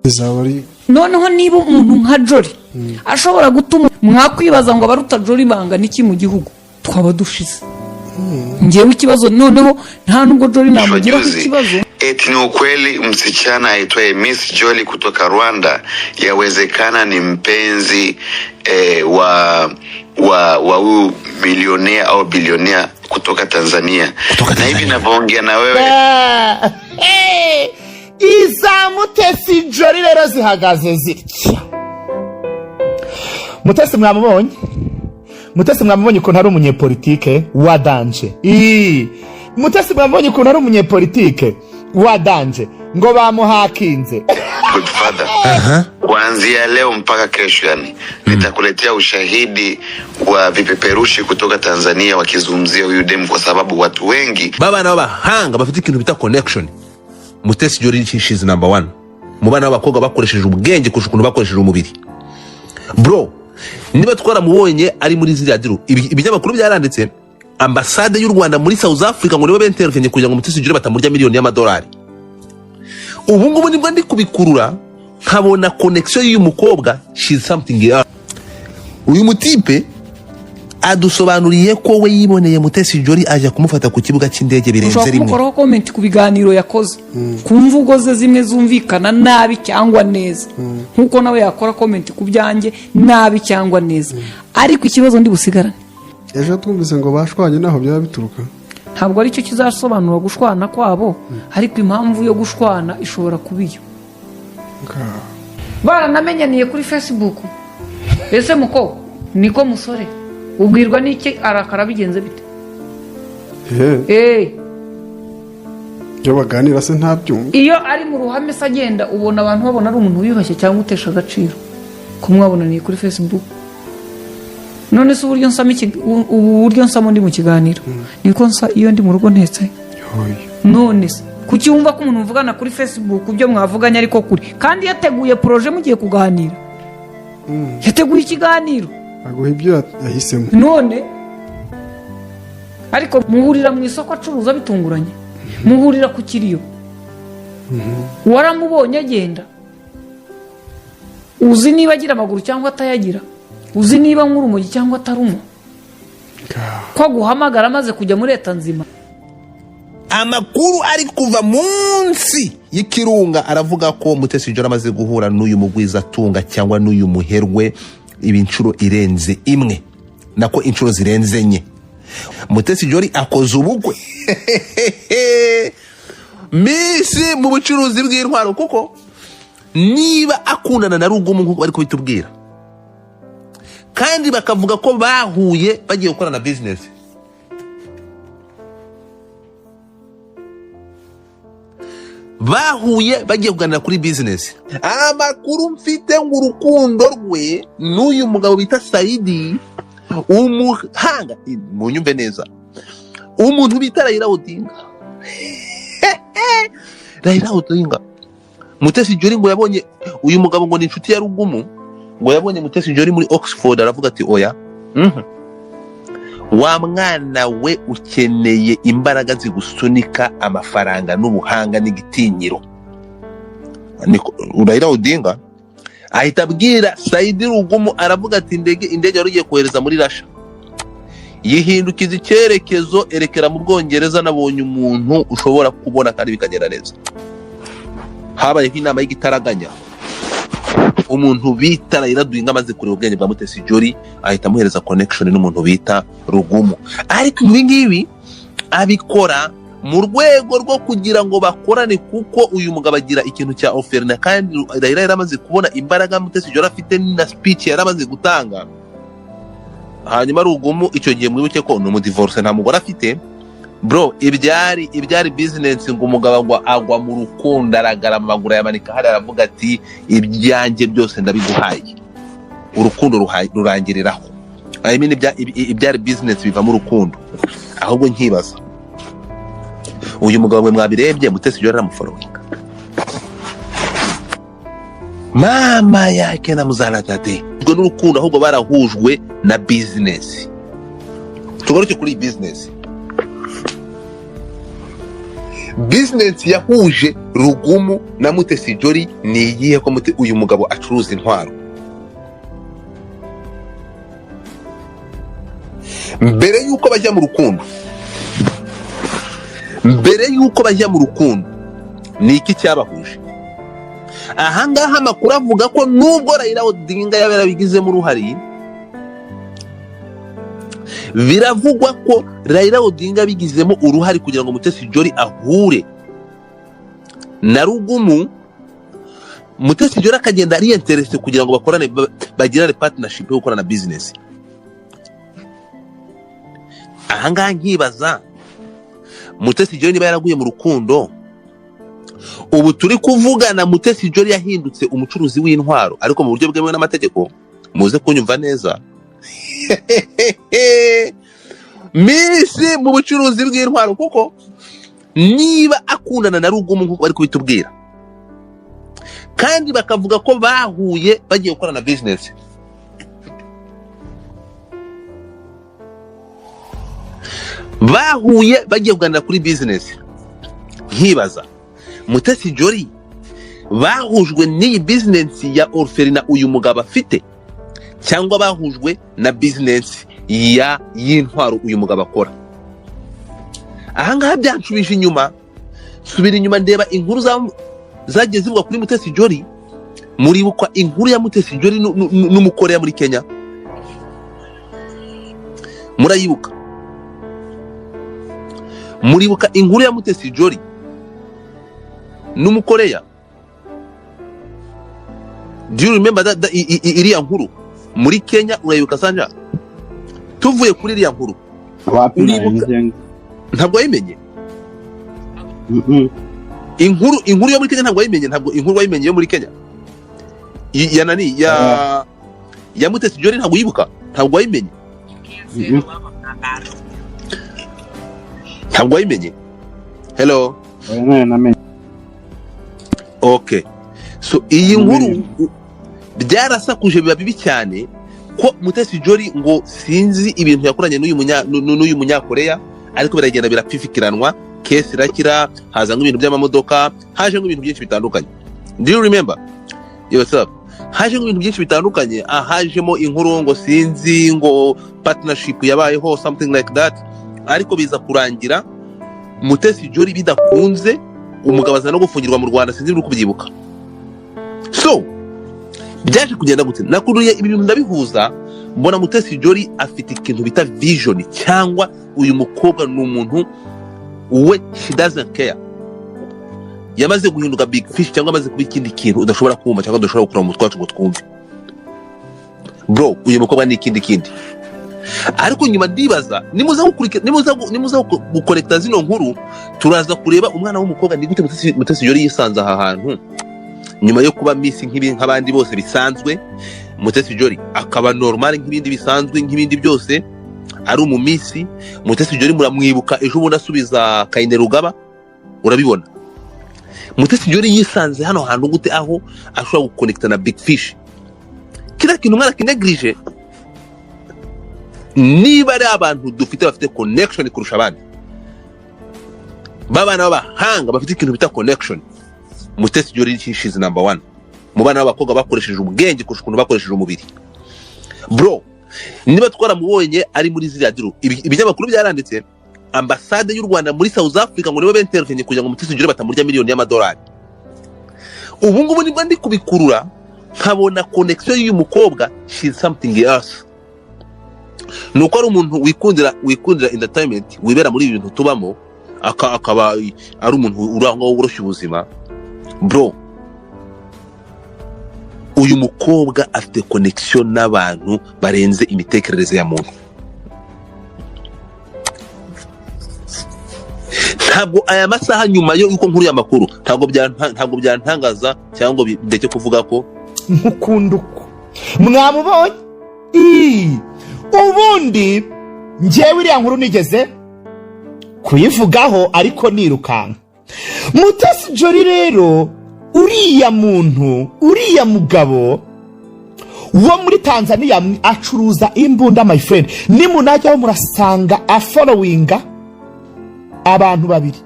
Bizaba ari Noneho niba umuntu nka Jolly ashobora gutuma mwakwibaza ngo abaruta Jolly bangana iki mu gihugu, twaba dushize. Ngewe ikibazo noneho nta nubwo Jolly namugiraho Juzi ikibazo. Eti ni ukweli msichana aitwaye Miss Jolly kutoka Rwanda yawezekana ni mpenzi wa huyu milionea au bilionea kutoka Tanzania? Kutoka Na hivi Tanzania. ninavyoongea na wewe Iza Mutesi Jolly rero zihagaze zitya. Mutesi mwamubonye, Mutesi mwamubonye ukuntu ari umunyepolitike wa danger. Ii. Mutesi mwamubonye ukuntu ari umunyepolitike wa danger, ngo bamuhakinze. Godfather, kuanzia leo mpaka kesho, yani nitakuletea ushahidi wa vipeperushi kutoka Tanzania wakizungumzia huyu demu, kwa sababu watu wengi B'abana b'abahanga bafite ikintu bita connection, Mutesi Jolly, she's number one mu bana b'abakobwa bakoresheje ubwenge kurusha ukuntu bakoresheje umubiri. Bro, niba twaramubonye ari muri ziriya deal, ibinyamakuru byaranditse, ambasade y'u Rwanda muri South Africa ngo nibo bentervenye kugira ngo Mutesi Jolly batamurya miliyoni y'amadolari. Ubu ngubu nibwo ndi kubikurura nkabona connection y'uyu mukobwa, she's something else. Uyu mutipe adusobanuriye ko we yiboneye Mutesi Jolly ajya kumufata ku kibuga cy'indege birenze Ushobora rimwe. kumukoraho comment ku biganiro yakoze, ku mvugo ze zimwe zumvikana nabi cyangwa neza, nk'uko nawe yakora comment ku byanjye nabi cyangwa neza, ariko ikibazo ndi busigarane Ejo twumvise ngo bashwanye, naho byaba bituruka? Ntabwo aricyo kizasobanura gushwana kwabo, ariko impamvu yo gushwana ishobora kuba iyo baranamenyaniye kuri Facebook. Ese muko niko musore ubwirwa n'iki arakara bigenze bite? Eh, iyo baganira se ntabyumva? Iyo ari mu ruhame se agenda, ubona abantu babona ari umuntu wiyubashye cyangwa utesha agaciro ko mwabonaniye kuri Facebook? None se uburyo nsamo ubu buryo nsamo ndi mu kiganiro niko nsa iyo ndi mu rugo ntetse? Oya. None se kuki wumva ko umuntu muvugana kuri Facebook ibyo mwavuganye ariko kuri kandi yateguye projet mugiye kuganira, yateguye ikiganiro? Aguha ibyo yahisemo. None ariko muhurira mu isoko acuruza bitunguranye, muhurira ku kiriyo, waramubonye agenda, uzi niba agira amaguru cyangwa atayagira, uzi niba anywa urumogi cyangwa atarunywa, ko aguhamagara amaze kujya muri leta nzima. Amakuru ari kuva munsi y'ikirunga aravuga ko Mutesi Jolly amaze guhura n'uyu mugwizatunga cyangwa n'uyu muherwe ibi inshuro irenze imwe, nako inshuro zirenze enye. Mutesi Jolly akoze ubukwe Miss mu bucuruzi bw'intwaro, kuko niba akundana na Rugumu nk'uko bari kubitubwira, kandi bakavuga ko bahuye bagiye gukorana business, bahuye bagiye kuganira kuri business. Amakuru mfite ngo urukundo rwe n'uyu mugabo bita Sayidi umuhanga, munyumve neza, umuntu bita Raila Odinga, Raila Odinga, Mutesi Jolly ngo yabonye uyu mugabo ngo ni inshuti ya Rugumu, ngo yabonye Mutesi Jolly muri Oxford aravuga ati: "Oya, Wa mwana we, ukeneye imbaraga zigusunika, amafaranga n'ubuhanga n'igitinyiro." Raila Odinga ahita abwira Saidi Rugumu, aravuga ati: Indege wari ugiye kohereza muri Rasha yihindukiza icyerekezo, erekera mu Bwongereza, nabonye umuntu ushobora kubona kandi bikagenda neza." Habayeho inama y'igitaraganya. Umuntu bita Raila Odinga amaze kureba ubwenge bwa Mutesi Jolly, ahita amuhereza connection n'umuntu bita Rugumu. Ariko ibi ngibi abikora mu rwego rwo kugira ngo bakorane, kuko uyu mugabo agira ikintu cya orphelinat, kandi Raila yari amaze kubona imbaraga Mutesi Jolly afite na speech yari amaze gutanga. Hanyuma Rugumu icyo gihe, mwibuke ko ni umudivorce, nta mugore afite. Bro, ibyari business, ngo umugabo agwa mu rukundo, aragarama, amaguru ayamanika hariya, aravuga ati: "Ibyanjye byose ndabiguhaye." Urukundo rurangiriraho. I mean, ibyari business bivamo urukundo. Ahubwo nkibaza, uyu mugabo mwe mwabirebye, Mutesi Jolly aramufollowinga? Mama yake na muzala tate ubwo n'urukundo, ahubwo barahujwe na business. Tugaruke kuri iyi business. Business yahuje Rugumu na Mutesi Jolly ni iyihe, ko uyu mugabo acuruza intwaro? Mbere y'uko bajya mu rukundo, mbere y'uko bajya mu rukundo, ni iki cyabahuje? Ahangaha amakuru avuga ko nubwo Raila Odinga yaba yarabigizemo uruhare, biravugwa ko Raila Odinga yabigizemo uruhare kugira ngo Mutesi Jolly ahure na Rugumu, Mutesi Jolly akagenda ari interested kugira ngo bakorane, bagirane partnership yo gukorana business. Ahangaha nkibaza, Mutesi Jolly niba yaraguye mu rukundo, ubu turi kuvugana Mutesi Jolly yahindutse umucuruzi w'intwaro, ariko mu buryo bwemewe n'amategeko. Muze kunyumva neza, Miss mu bucuruzi bw'intwaro, kuko niba akundana na Rugumu nk'uko bari kubitubwira, kandi bakavuga ko bahuye bagiye gukorana business, bahuye bagiye kuganira kuri business, nkibaza Mutesi Jolly bahujwe n'iyi business ya orphelinat uyu mugabo afite, cyangwa bahujwe na business ya y'intwaro uyu mugabo akora. Ahangaha byanshubije inyuma, nsubira inyuma ndeba inkuru zagiye zivugwa kuri Mutesi Jolly. Muribukwa inkuru ya Mutesi Jolly n'umukoreya muri Kenya? Murayibuka? Muribuka inkuru ya Mutesi Jolly n'umukoreya? Do you remember that iriya nkuru muri Kenya? Urayibuka, Sanja? Tuvuye kuri iriya nkuru, Wapi? uribuka? Nayo. Ntabwo wayimenye? Inkuru yo muri Kenya ntabwo wayimenye? Ntabwo inkuru wayimenye yo muri Kenya ya nani, ya Mutesi Jolly? Ntabwo uyibuka? Ntabwo wayimenye? Ntabwo wayimenye? Hello? Oya, nayo namenye. Okay, so iyi nkuru Namenye. byarasakuje biba bibi cyane ko Mutesi Jolly ngo sinzi ibintu yakoranye n'uyu munyakoreya, ariko biragenda birapfifikiranwa, case irakira, haza nk'ibintu by'amamodoka, haje nk'ibintu byinshi bitandukanye. Do you remember? Yo, what's up? Haje nk'ibintu byinshi bitandukanye, hajemo inkuru ngo sinzi ngo partnership yabayeho, something like that, ariko biza kurangira Mutesi Jolly bidakunze, umugabo aza no gufungirwa mu Rwanda. Sinzi niba uri kubyibuka. So byaje kugenda gute? Nakuriye ibi bintu ndabihuza, mbona Mutesi Jolly afite ikintu bita vision, cyangwa uyu mukobwa ni umuntu we, she doesn't care, yamaze guhinduka big fish, cyangwa amaze kuba ikindi kintu udashobora kumva cyangwa udashobora gukura mu mutwe wacu ngo twumve. Bro, uyu mukobwa ni ikindi kindi. Ariko nyuma ndibaza, nimuza gukorekta zino nkuru, turaza kureba umwana w'umukobwa ni gute Mutesi Jolly yisanze aha hantu nyuma yo kuba Miss nk'ibi nk'abandi bose bisanzwe. Mutesi Jolly akaba normal nk'ibindi bisanzwe, nk'ibindi byose, ari umumiss. Mutesi Jolly muramwibuka ejo bundi asubiza Kayine Rugaba, urabibona. Mutesi Jolly yisanze hano hantu gute, aho ashobora gukonekita na big fish? Kiriya kintu mwarakinegirije. Niba ari abantu dufite bafite connection kurusha abandi, b'abana b'abahanga bafite ikintu bita connection, Mutesi Jolly is number one mu bana b'abakobwa bakoresheje ubwenge kurusha ukuntu bakoresheje umubiri. Bro, niba twaramubonye ari muri ziriya deal, ibinyamakuru byaranditse, ambasade y'u Rwanda muri South Africa ngo nibo bentervenye kugira ngo Mutesi Jolly batamurya miliyoni y'amadolari. Ubu ngubu nibwo ndi kubikurura nkabona connection y'uyu mukobwa, she's something else. Ni uko ari umuntu wikundira entertainment, wibera muri ibi bintu tubamo, akaba ari umuntu uri aho ngaho woroshya ubuzima. Bro, uyu mukobwa afite connection n'abantu barenze imitekerereze ya muntu. Ntabwo aya masaha nyuma yo yuko nkuru y'amakuru, ntabwo byantangaza cyangwa ngo ndeke kuvuga ko Nkukunda uko mwamubonye. Ubundi njyewe iriya nkuru nigeze kuyivugaho, ariko nirukanka. Mutesi Jolly rero, uriya muntu, uriya mugabo wo muri Tanzania acuruza imbunda, my friend. Nimunajyaho murasanga afollowinga abantu babiri.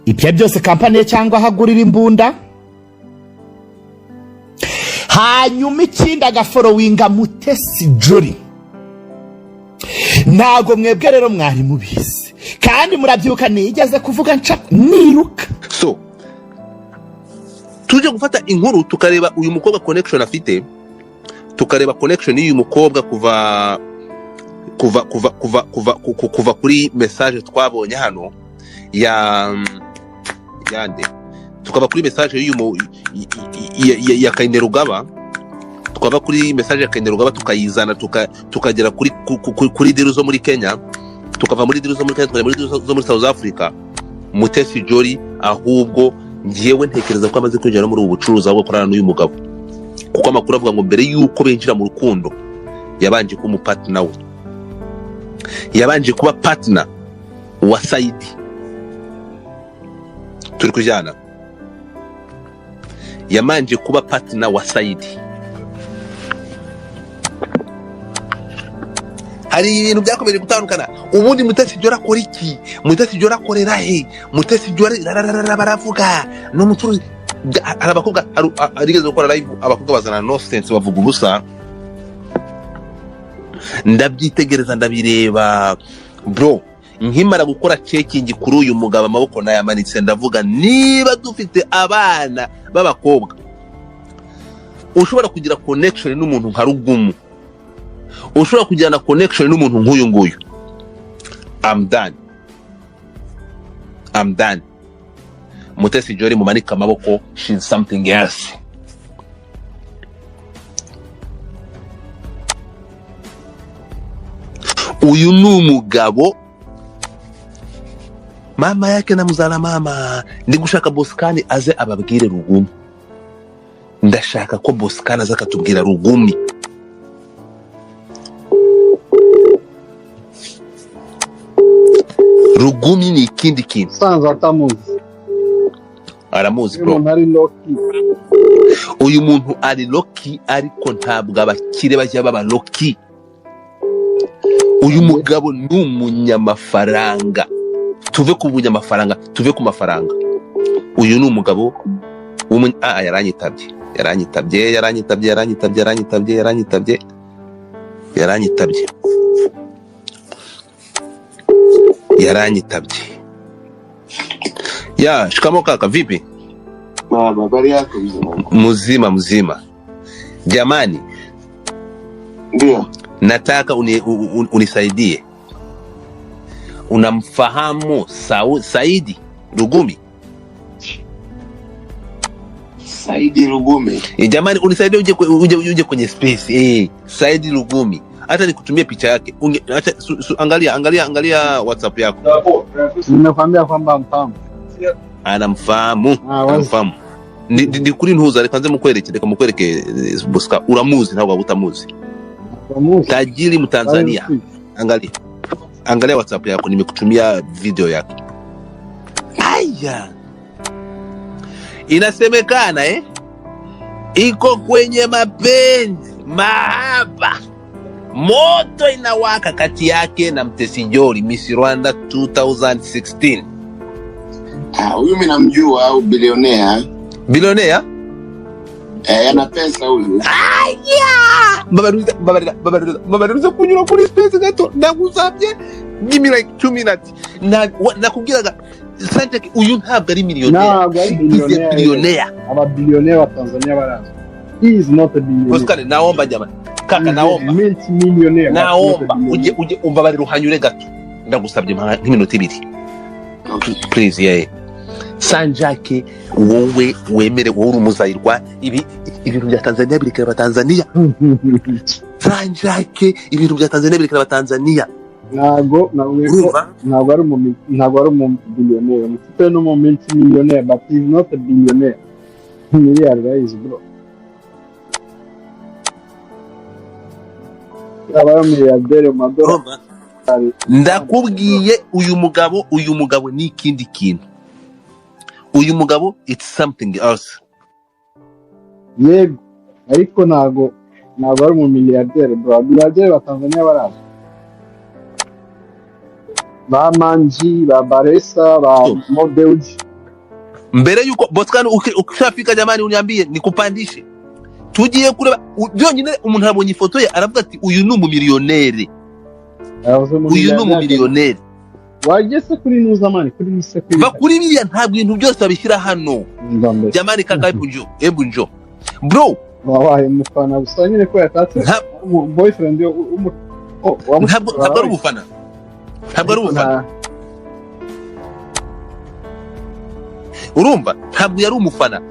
Ibyo byose kampani ye cyangwa aho agurira imbunda. Hanyuma ikindi, agafollowinga Mutesi Jolly. Ntabwo mwebwe rero mwari mubizi, kandi murabyibuka nigeze kuvuga nca niruka. So tuje gufata inkuru, tukareba uyu mukobwa connection afite, tukareba connection y'uyu mukobwa kuva kuri message twabonye hano ya yande, tukava kuri message y'uyu ya Kainerugaba, tukava kuri message ya Kainerugaba tukayizana, tukagera kuri deal zo muri Kenya, tukava muri deal zo muri Kenya tukajya muri deal zo muri South Africa. Mutesi Jolly ahubwo njyewe ntekereza ko amaze kwinjira no muri ubu bucuruzi, ahubwo akorana n'uyu mugabo, kuko amakuru avuga ngo mbere y'uko binjira mu rukundo yabanje kuba umupartner we, yabanje kuba partner wa Saidi. Turi kujyana? Yabanje kuba partner wa Saidi. Hari ibintu byakomeje gutandukana. Ubundi Mutesi Jolly akora iki? Mutesi Jolly akorera he? Mutesi Jolly rararara baravuga ni umucuruzi. Hari abakobwa harigeze gukora live, abakobwa bazana nonsense, bavuga ubusa. Ndabyitegereza, ndabireba bro. Nkimara gukora checking kuri uyu mugabo, amaboko nayamanitse, ndavuga niba dufite abana b'abakobwa ushobora kugira connection n'umuntu nka Rugumu, ushobora kugirana connection n'umuntu nk'uyu nguyu, I'm done, I'm done. Mutesi Jolly mumanike amaboko, she's something else. Uyu ni umugabo mama yake na muzala mama. Ndi gushaka Bosikani aze ababwire Rugumi. Ndashaka ko Bosikani aze akatubwira Rugumi. Rugumi ni ikindi kintu. Usanzwe atamuzi. Aramuzi Uyu bro. muntu ari loki. Uyu muntu ari loki, ariko ntabwo abakire bajya baba loki. Uyu mugabo ni umunyamafaranga. Tuve ku bunyamafaranga, tuve ku mafaranga. Uyu ni umugabo yaranyitabye, yaranyitabye, yaranyitabye, yaranyitabye, yaranyitabye, yaranyitabye, yaranyitabye, yaranyitabye. Ya, shikamo kaka, vipi? Baba, habari yako mzee wangu? Mzima mzima. Jamani, Ndio. nataka unisaidie. Unamfahamu Saidi Rugumi? Saidi Rugumi. Jamani, unisaidie uje kwenye space. Saidi Rugumi. Hata nikutumie picha yake. Acha, angalia, angalia, angalia WhatsApp yako. Nimekwambia kwamba mfahamu. Anamfahamu. Ah, wazi. Anamfahamu. Ni kuri ntuza, reka nze mukwereke, reka mukwereke, Bosca uramuzi ntabwo utamuzi. Uramuzi. Tajiri Mtanzania. Angalia. Angalia WhatsApp yako, nimekutumia video yake. Aya. Inasemekana iko kwenye mapenzi, mahaba, moto inawaka kati yake na Mtesi Jolly, Miss Rwanda 2016. Huyu mimi namjua, au bilionea. Bilionea? Ana pesa huyu. Aya! Babaruza, babarira, babaruza, babaruza kunyura kuri space gato. Ndagusabye, give me like 2 minutes. Nakubwiraga Sante, uyu ntabwo ari millionaire. Ntabwo ari He's a billionaire. billionaire. Aba billionaire wa Tanzania barazwi. He is not a billionaire. Oscar, naomba jamani. Kaka, He is a naomba. multi-millionaire, but not a Naomba billionaire. uje umbabarire uhanyure gato. Ndagusabye nk'iminota ibiri. Okay. Please, yeah. Sanjake, wowe wemere, wowe uri umuzayirwa, ibintu bya Tanzania birikira Tanzania. Sanjake, ibintu bya Tanzania birikira Tanzania. Ntabwo, ntabwo, Urumva? ntabwo ari umu, ntabwo ari umu billionaire. Mufite no mu multi-millionaire, but he is not a billionaire. Miliyari rayizi bro. Yaba ari miliyarderi mu madolari. Urumva? Ndakubwiye uyu mugabo ni ikindi kintu. Uyu mugabo it's something else. Yego, ariko ntabwo ari umu miliyarderi bro. Miliyarderi ba Tanzania barazi. Ba Manji, ba Baresa, ba So, Mo Dewji. Mbere yuko Boscan ukishafika, jamani, uniambie nikupandishe. Tugiye kureba byonyine umuntu abonye ifoto ye aravuga ati uyu ni umumiliyoneri, Yavuze uyu ni umumiliyoneri. umumiliyoneri. Wageze kuri nuza man, kuri mise kuri Va kuri biriya, ntabwo ibintu byose babishyira hano. Mbambe. Jamani kaka, hebu njo, hebu njo bro. Wabaye umufana gusa nyine ko yatatse boyfriend yo oh, Ntabwo ari ubufana, ntabwo ari ubufana. Urumva, ntabwo yari umufana.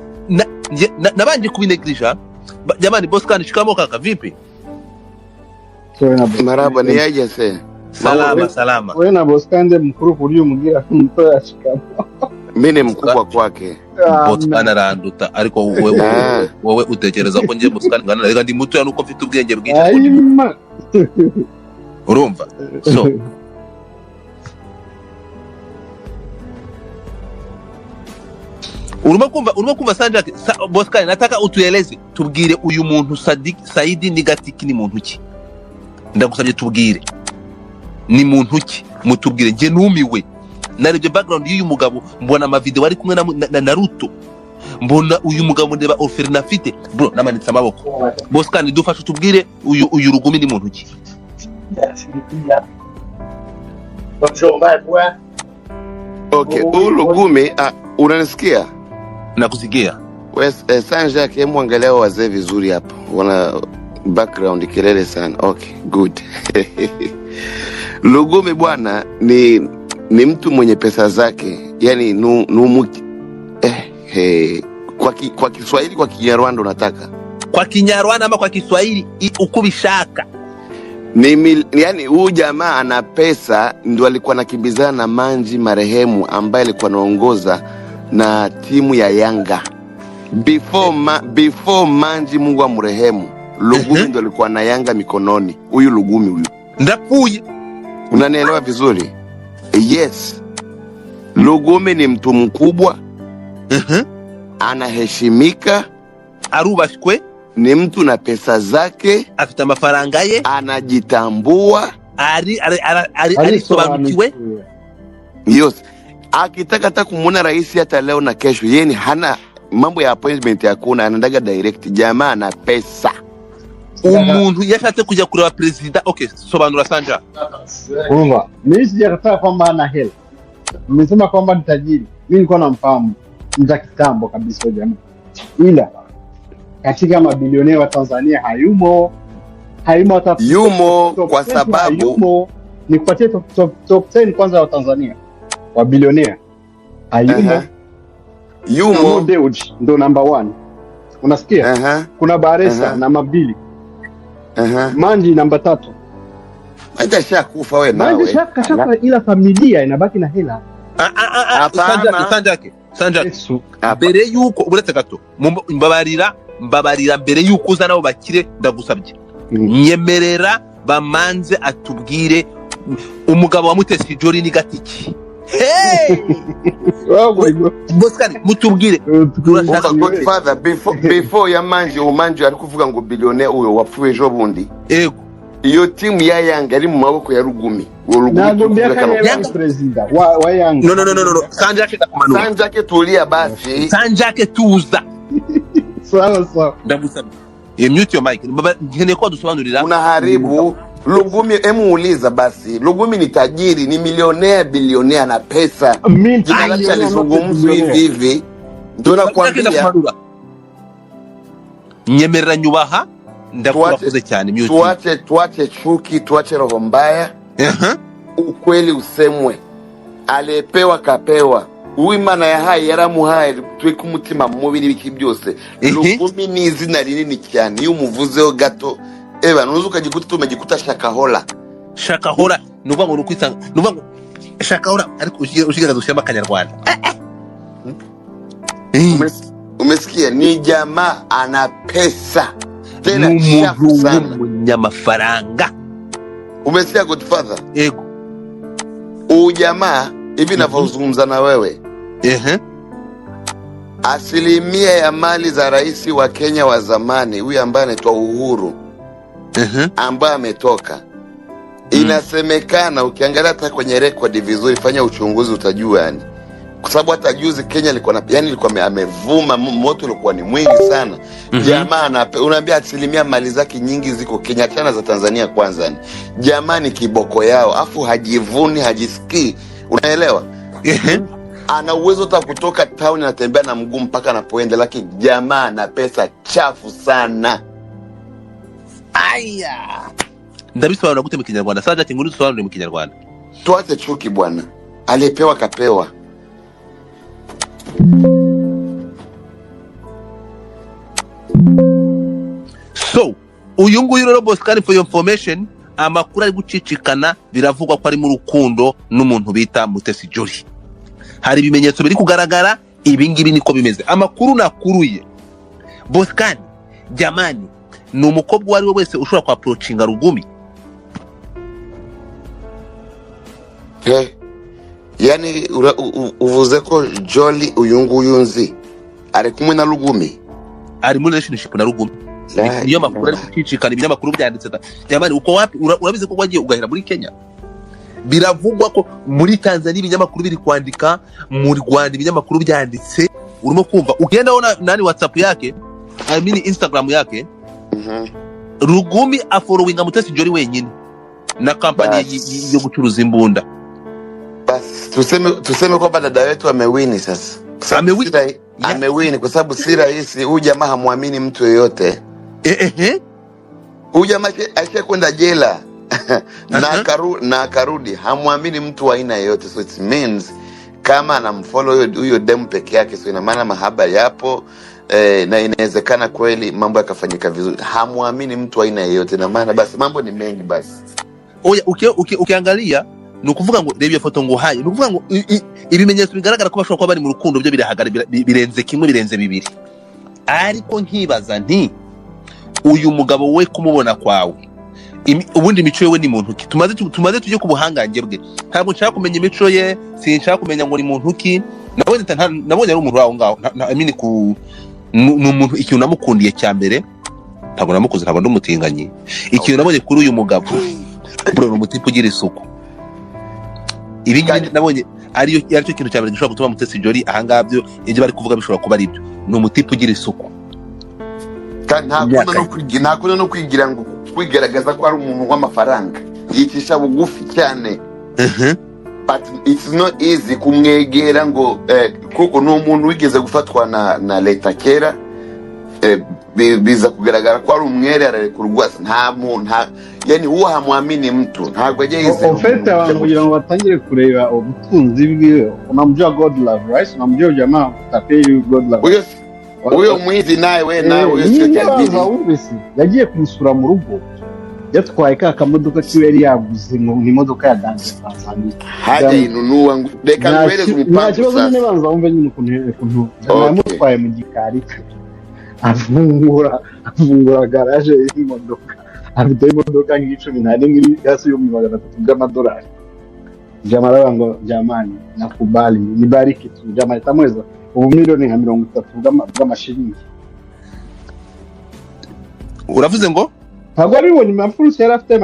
Nabanje kubinegirija. Jamani Boscan, shikamo kaka, vipi? Maraba ni yaje se. Salama salama. We na Boscan ndiye mukuru ku buryo umubwira muto yashikamo. Mimi ni mkubwa kwake. Boscan aranduta, ariko wowe wowe utekereza ko njye Boscan ngana? Reka, ndi mutoya nuko mfite ubwenge bwinshi, ariko ndi muto. Ayima. Urumva, so urimo kumva Sanjak Boscan, nataka utueleze, tubwire uyu muntu Sadik Saidi Nigatiki ni muntu ki? Ndagusabye tubwire ni muntu ki, mutubwire. Njye numiwe, narebye background y'uyu mugabo, mbona amavideo ari kumwe na Ruto, mbona uyu mugabo, ndeba orphelinat afite, bro, namanitse amaboko. Boscan, dufashe utubwire uyu Rugumi ni muntu ki? Okay, huyu Lugumi, unanisikia? Nakusikia. Sanjak, hebu angalia wazee vizuri hapo. Wana background kelele sana. Okay, good. Lugumi bwana ni mtu mwenye pesa zake. Yaani nu, kwa Kiswahili, kwa Kinyarwanda unataka? Kwa Kinyarwanda ama kwa Kiswahili, uko ubishaka. Yani huyu jamaa ana pesa, ndio alikuwa anakimbizana na Manji marehemu ambaye alikuwa anaongoza na timu ya Yanga before Manji, Mungu amrehemu, Lugumi ndio alikuwa na Yanga mikononi. Huyu Lugumi huyu, Ndapfuye. Unanielewa vizuri? Yes, Lugumi ni mtu mkubwa, anaheshimika, Arubashywe, ni mtu na pesa zake, afite amafaranga ye, anajitambua ari ari ari ari arisobanukiwe. Yes. Akitaka hata kumwona rais hata leo na kesho, yeye ni hana mambo ya appointment, hakuna, anaendaga direct. Jamaa ana pesa. Umuntu iyo ashatse kujya kureba perezida, okay, sobanura Sanja. Urumva, mimi sijakataa kwamba ana hela, nimesema kwamba ni tajiri. Mimi nilikuwa namfahamu mta kitambo kabisa huyo jamaa, ila katika mabilionea wa Tanzania hayumo, hayumo hata Yumo top kwa 20 sababu hayumo. Nikupatie top 10 kwanza wa Tanzania wa bilionea, hayumo. Mo Yumo Dewji ndo number 1, unasikia? Kuna Baresa namba 2, Manji namba 3. Hata shakufa we Manji nawe. shaka, ila familia inabaki na hela. Ah, ah, ah, ah, Hapana. Sanjake, Sanjake, Sanjake. Yesu. Hapa. Mbere yuko uretse gato, mbabarira, mbere yuko uza nabo bakire, ndagusabye nyemerera bamanze atubwire umugabo wa Mutesi Jolly ni gatiki. Hey! Boscan, mutubwire, turashaka. Umva Godfather, before ya Manji, umanji ari kuvuga ngo billionaire uyo wapfuye ejo bundi. Ego. Iyo timu ya Yanga ari mu maboko ya Rugumi. Uwo Rugumi Nagombea turi kuvuga kama kano. Yanga. President wa Yanga. No, no, no, no, no, Sanjake, ndakumanura. Sanjake, tulia basi. Sanjake, tuza. Sawa sawa. Ndagusabye. Mute your mic. Nkeneye ko wadusobanurira. Unaharibu Lugumi, emuuliza basi. Lugumi ni tajiri, ni milionea, bilionea na pesa. Jina lake alizungumzwa hivi hivi. Ndio Sanjake, nakwambia. ndakumanura. Nyemerera nyubaha, ndakurakoze cyane, mute. Tuache chuki, tuache roho mbaya. Ukweli usemwe. Aliyepewa kapewa. Uwimana yahaye yaramuhaye, twe kumutima mubi n'ibiki byose. Lugumi ni izina rinini cyane, iyo umuvuzeho gato eba nuza ukagikuta tumegikuta shakahola. Shakahora ni ukuvuga ngo ni ukwisanga, ni ukuvuga ngo shakahora, ariko ushyigaza ushyiramo akanyarwanda. Umesikia? Ni jamaa ana pesa tena Ni chafu umuntu sana. w'umunyamafaranga. Umesikia Godfather? Ego. Huyu jamaa hivi navyozungumza na wewe, asilimia ya mali za rais wa Kenya wa zamani huyu ambaye anaitwa Uhuru ambaye ametoka, inasemekana ukiangalia hata kwenye rekodi vizuri, fanya uchunguzi utajua, yani Kwa sababu hata juzi Kenya alikuwa na, yani alikuwa amevuma, moto ulikuwa ni mwingi sana. Jamaa unaambia asilimia mali zake nyingi ziko Kenya, achana za Tanzania kwanza. Ni jamaa ni kiboko yao, afu hajivuni, hajisikii, unaelewa? Ana uwezo hata kutoka town anatembea na mguu mpaka anapoenda, lakini jamaa ana pesa chafu sana. Aya, ndabisobanura gute mu Kinyarwanda? Sajati, nguru dusobanure mu Kinyarwanda. Tuache chuki bwana, aliyepewa kapewa. So uyu nguyu rero Boscan, for your information, amakuru ari gucicikana, biravugwa ko ari mu rukundo n'umuntu bita Mutesi Jolly. Hari ibimenyetso biri kugaragara, ibi ngibi niko bimeze, amakuru nakuruye. Boscan jamani, ni umukobwa uwo ari we wese ushobora kwa-approachinga Rugumi? Yani uvuze ko Jolly uyu nguyu nzi ari kumwe na Rugumi? Ari muri relationship na Rugumi. Niyo makuru ari gucicikana, ibinyamakuru byanditse da. Jamani, uko wapi? Urabizi ko wagiye ugahera muri Kenya, biravugwa ko muri Tanzania ibinyamakuru biri kwandika, mu Rwanda ibinyamakuru byanditse. Urimo kumva ugenda ubona nani WhatsApp yake, I mean Instagram yake. Rugumi afollowinga Mutesi Jolly wenyine na kampani yo gucuruza imbunda. Basi tuseme kwamba dada wetu amewini sasa, kwa sababu amewini kwa sababu si rahisi. Huyu jamaa hamwamini mtu yoyote. Huyu jamaa aisha kwenda jela na akarudi, hamwamini mtu wa aina yoyote. So it means kama anamfollow huyo demu peke yake, so ina maana mahaba yapo, na inawezekana kweli mambo yakafanyika vizuri. Hamwamini mtu wa aina yoyote, na maana basi mambo ni mengi basi. Oya, ukiangalia ni ukuvuga ngo reba iyo foto nguhaye, ni ukuvuga ngo ibimenyetso bigaragara ko bashobora kuba bari mu rukundo byo birenze kimwe, birenze bibiri. Ariko nkibaza nti uyu mugabo we kumubona kwawe, ubundi imico yewe ni muntu ki? Tumaze tujye ku buhangange bwe. Ntabwo nshaka kumenya imico ye, sinshaka kumenya ngo ni muntu ki. Nabonye ari umuntu aho ngaho, I mean ni umuntu. Ikintu namukundiye cya mbere, ntabwo namukunze, ntabwo ndi umutinganyi. Ikintu nabonye kuri uyu mugabo bro, ni umutipe ugira isuku. Ibi ngibi nabonye aricyo kintu cya mbere gishobora gutuma Mutesi Jolly ahangaha byo ibyo bari kuvuga bishobora kuba ari byo. Ni umutipe ugira isuku. Kandi ntakunda no kwigira ngo kwigaragaza ko ari umuntu w'amafaranga, yicisha bugufi cyane. But it's not easy kumwegera ngo kuko ni umuntu wigeze gufatwa na leta kera, biza kugaragara ko ari umwere, ararekurwa. Nta muntu nta yani huwa hamwamini mtu, ntabwo ajya yizera En fait, umuntu abantu kugira ngo batangire kureba ubutunzi bwiwe, unamjua God Love, right? Unamjua jamaa tapeli God Love. Huyo mwizi naye we nawe huyo sio Nyine tajiri. baza wumvise yagiye kumusura mu rugo yatwaye ka kamodoka kiwe yari yaguze ngo ni imodoka ya Danje Tanzania. Haja inunua reka nguhereze Nta umupangu kibazo nyine, sasa. banza wumve nyine ukuntu yamutwaye mu gikari cye, afungura garage y'imodoka, afite imodoka nk'icumi na rimwe iri hasi y'ibihumbi 300 by'amadolari. Jamaa aravuga ngo jamani nakubali nibariki tu, jamaa itamweza ubu miliyoni nka 30 bw'amashiringi. Uravuze ngo ntabwo wabibonye amafurusi yari afite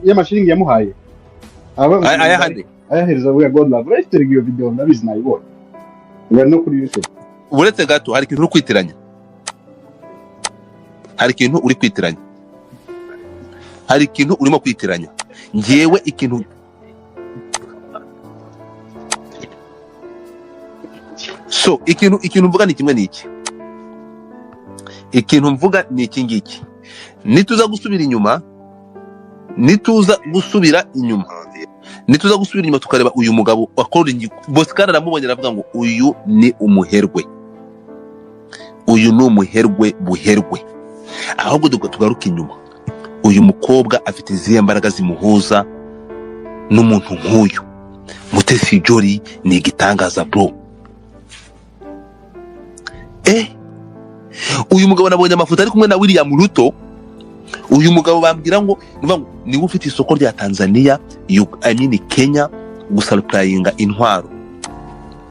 y'amashiringi yamuhaye? Ayahande? Ayahereza buriya God Love. Urayifite iyo video, ndabizi nayibonye. Uri no kuri YouTube. Uretse gato, hari ikintu uri kwitiranya. Hari ikintu uri kwitiranya. Hari ikintu urimo kwitiranya. Njyewe ikintu So, ikintu mvuga ni kimwe n'iki. Ikintu mvuga ni iki ngiki. Nituza gusubira inyuma, nituza gusubira inyuma. Nituza gusubira inyuma tukareba uyu mugabo wakora ingingo. Boscan aramubonye aravuga ngo uyu ni umuherwe. Uyu ni umuherwe buherwe. Ahubwo tugaruke inyuma. Uyu mukobwa afite izihe mbaraga zimuhuza n'umuntu nk'uyu? Mutesi Jolly ni igitangaza bro. Uyu mugabo nabonye amafoto ari kumwe na William Ruto. Uyu mugabo bambwira ngo nuvuga ngo niwe ufite isoko rya Tanzania, I mean Kenya, gusupplyinga intwaro.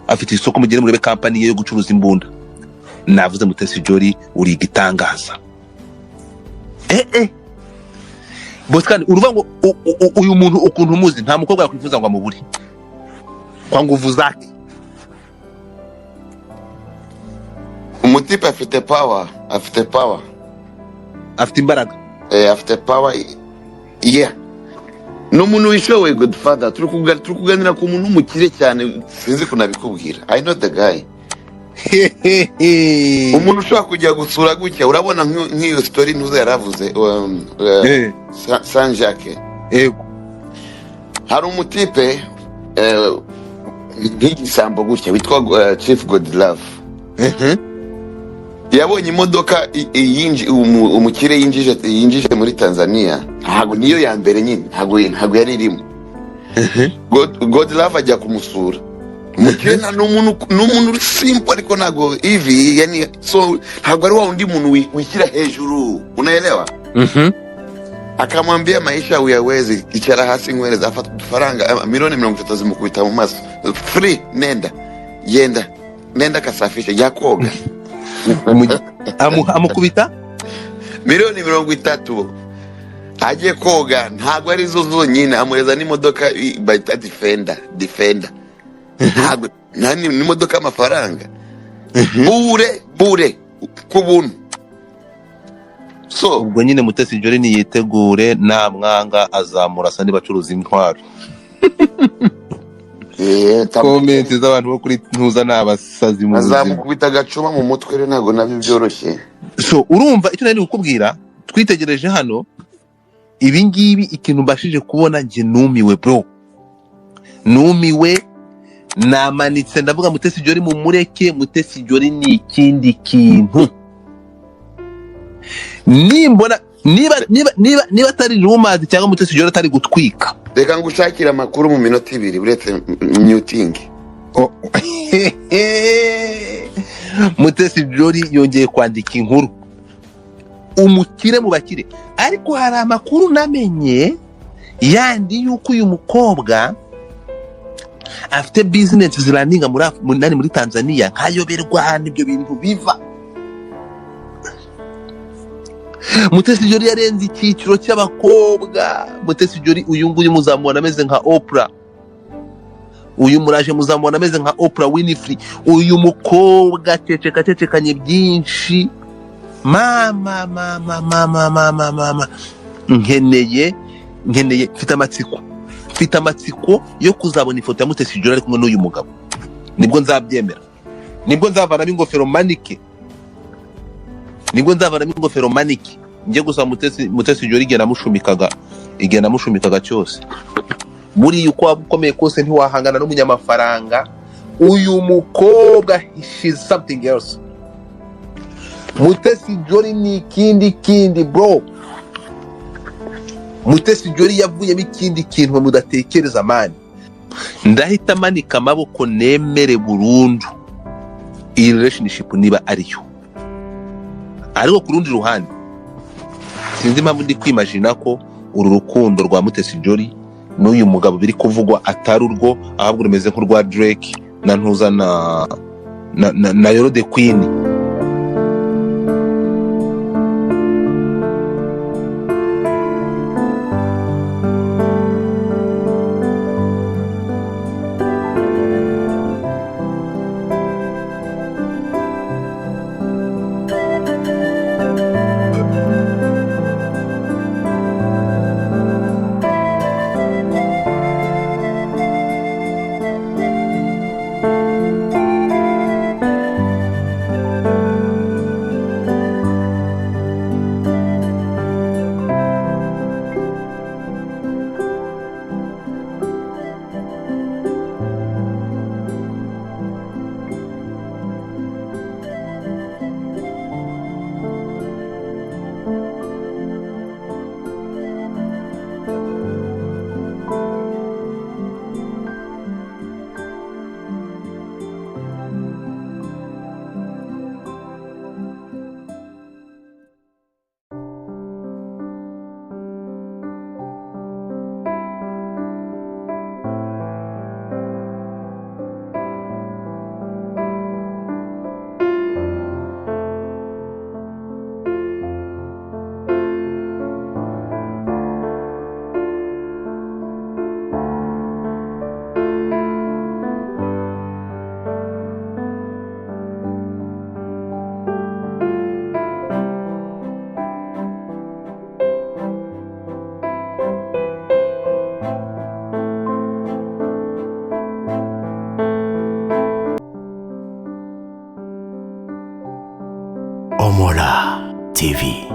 Afite isoko, mugere murebe company ye yo gucuruza imbunda. Navuze Mutesi Jolly uri igitangaza. Boscan, uruvuga ngo uyu muntu ukuntu umuzi, nta mukobwa yakwifuza ngo amubure kwa nguvu zake. Umutipe afite power, afite power. Afite imbaraga. Afite power, yeah. Ni umuntu wishoboye, Godfather. Turi kuganira ku muntu w'umukire cyane, sinzi kunabikubwira. I know the guy. Umuntu ushobora kujya gusura gutya, urabona nk'iyo story ntuza yaravuze, Saint Jacques. Yego. Hari umutipe nk'igisambo gutya witwa Chief Godlove. Yabonye imodoka umukire yinjije muri Tanzania, ntabwo niyo ya mbere nyine, ntabwo yari irimo. Godlove ajya kumusura. Umukire ni umuntu uri simple, ariko ntabwo ivi yani, so ntabwo ari wa undi muntu wishyira hejuru, unaelewa? Mhm. Akamwambia maisha uyawezi, icara hasi nkwereza. Afata udufaranga, miliyoni 30 zimukubita mu maso, free, nenda genda, nenda kasafishe, jya koga. Amukubita miliyoni 30 agiye koga. Ntabwo ari zo zonyine, amuhereza n'imodoka bayita Defender. Ntabwo nta n'imodoka y'amafaranga, bure bure, ku buntu, so Ubwo nyine Mutesi Jolly niyitegure, namwanga azamurasa niba acuruza intwaro. Comment z'abantu bo kuri ntuza ni abasazi mu buzima. Azamukubita agacuma mu mutwe rero, ntabwo nabyo byoroshye. So urumva icyo nari kukubwira, twitegereje hano ibi ngibi, ikintu mbashije kubona njye, numiwe bro, numiwe, namanitse ndavuga: Mutesi Jolly mumureke, Mutesi Jolly ni ikindi kintu. Nimbona niba atari rumors cyangwa Mutesi Jolly atari gutwika. Reka ngushakire amakuru mu minota 2, uretse myutingi. Oh. Mutesi Jolly yongeye kwandika inkuru, umukire mu bakire. Ariko hari amakuru namenye yandi yuko uyu mukobwa afite business zirunninga muri nani, muri Tanzania, nkayoberwa ahantu ibyo bintu biva. Mutesi Jolly yarenze icyiciro cy'abakobwa. Mutesi Jolly uyu nguyu muzamubona ameze nka Oprah, uyu muraje muzamubona ameze nka Oprah Winfrey. Uyu mukobwa ceceka, cecekanye byinshi. Mama, mama, mama, mama, mama, nkeneye, mfite amatsiko yo kuzabona ifoto ya Mutesi Jolly ari kumwe n'uyu mugabo. Nibwo nzabyemera, nibwo nzavanamo ingofero manike, nibwo nzavanamo ingofero manike njye gusa. Mutesi Jolly igihe namushumikaga cyose, buriya uko waba ukomeye kose ntiwahangana n'umunyamafaranga. Uyu mukobwa, she's something else. Mutesi Jolly ni ikindi kindi bro. Mutesi Jolly yavuyemo ikindi kintu mudatekereza man. Ndahita manika amaboko nemere burundu iyi relationship niba ariyo. Ariko ku rundi ruhande, sinzi impamvu ndi kwimagina ko uru rukundo rwa Mutesi Jolly n'uyu mugabo biri kuvugwa atari urwo, ahubwo rumeze nk'urwa Drake na ntuza na Yolo the Queen. Chomola TV.